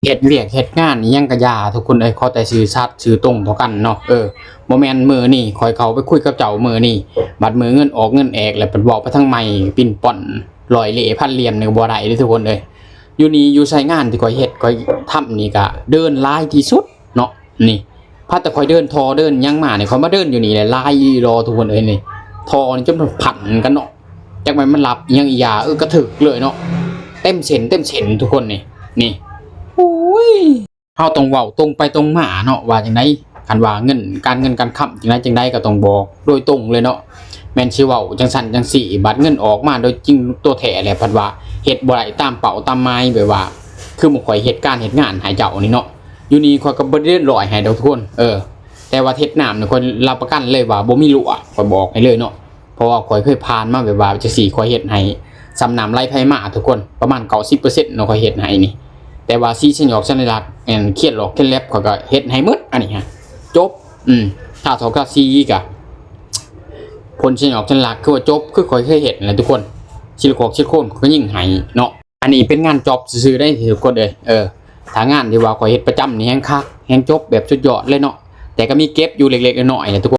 ເຮັດວຽກເຮັດງານອີ່ຫຍັງກະຢ່າທຸກຄົນເອີຍ ຂໍແຕ່ຊື່ສັດຊື່ຕົງຕໍ່ກັນເນາະ. ເອີ ບໍ່ແມ່ນມື້ນີ້ຂ້ອຍເຂົ້າໄປຄຸຍກັບເຈົ້າມື້ນີ້ ບັດມື້ເງິນອອກເງິນແອກແລ້ວເພິ່ນເວົ້າໄປທາງໃໝ່ປິ່ນປ່ອນ ຮ້ອຍເລ່ພັນຫຼ່ຽມນີ້ກະບໍ່ໄດ້ເດ້ທຸກຄົນເອີຍ. ຢູ່ນີ້ຢູ່ໃສງານທີ່ຂ້ອຍເຮັດຂ້ອຍທຳນີ້ກະເດີນຫຼາຍທີ່ສຸດເນາະ. ນີ້ ພາແຕ່ຂ້ອຍເດີນທໍ່ເດີນຫຍັງມານີ້ ຂ້ອຍມາເດີນຢູ່ນີ້ແຫຼະ ຫຼາຍອີ່ຫຼີທຸກຄົນເອີຍ. ນີ້ທໍ່ນີ້ຈົນມັນພັນກັນເນາະ ຈັກແມ່ນມັນລັບອີ່ຫຍັງອີ່ຢາ ເອີ ກະຖືກເລີຍເນາະ ເຕັມເສັ້ນເຕັມເສັ້ນທຸກຄົນ. ນີ້ ນີ້ ໂອ້ຍ ເຮົາຕ້ອງເວົ້າຕົງໄປຕົງມາເນາະ ວ່າຈັ່ງໃດ ຄັນວ່າເງິນ ການເງິນການຄຳຈັ່ງໃດຈັ່ງໃດກະຕ້ອງບອກໂດຍຕົງເລີຍເນາະ. ແມ່ນຊິເວົ້າຈັ່ງຊັ້ນຈັ່ງຊີ້ ບາດເງິນອອກມາໂດຍຈິງຕົວແທ້ແລ້ວ ພັດວ່າເຮັດບໍ່ໄດ້ຕາມເປົ້າຕາມໝາຍ ແບບວ່າຄືໝູ່ຂ້ອຍເຮັດການເຮັດງານໃຫ້ເຈົ້ານີ້ເນາະ. ຢູ່ນີ້ຂ້ອຍກະບໍ່ໄດ້ເດີນຮ້ອຍໃຫ້ດອກທຸກຄົນ ເອີ ແຕ່ວ່າເຮັດນ້ຳນີ້ຂ້ອຍຮັບປະກັນເລີຍວ່າບໍ່ມີຮົ່ວ ຂ້ອຍບອກໃຫ້ເລີຍເນາະ. ເພາະວ່າຂ້ອຍເຄີຍຜ່ານມາແບບວ່າຈັ່ງຊີ້ ຂ້ອຍເຮັດໃຫ້ສ່ຳນ້ຳໄຫຼໄພມາທຸກຄົນ ປະມານເກົ້າສິບເປີເຊັນເນາະ ຂ້ອຍເຮັດໃຫ້ນີ້. ແຕ່ວ່າສີສັນຍອກສັນຍາລັກ ອັນຂຽນຫຼອກຂຽນແລັບ ຂ້ອຍກະເຮັດໃຫ້ໝົດ ອັນນີ້ຮະ ຈົບ. ອືມ ທາສອກທາສີກະ ຜົນສັນຍອກສັນຍາລັກຄືວ່າຈົບ ຄືຂ້ອຍເຄີຍເຮັດຫັ້ນແຫຼະທຸກຄົນ ຊິລະຂອກຊິລະໂຄນຂ້ອຍກະຍິງໃຫ້ເນາະ. ອັນນີ້ເປັນງານຈອບຊື່ໆເດ້ທຸກຄົນເອີຍ. ເອີ ຖ້າງານທີ່ວ່າຂ້ອຍເຮັດປະຈຳນີ້ແຮງຄັກແຮງຈົບແບບສຸດຍອດເລີຍເນາະ ແຕ່ກະມີເກັບຢູ່ເລັກໆນ້ອຍໆນະທຸກຄົນ.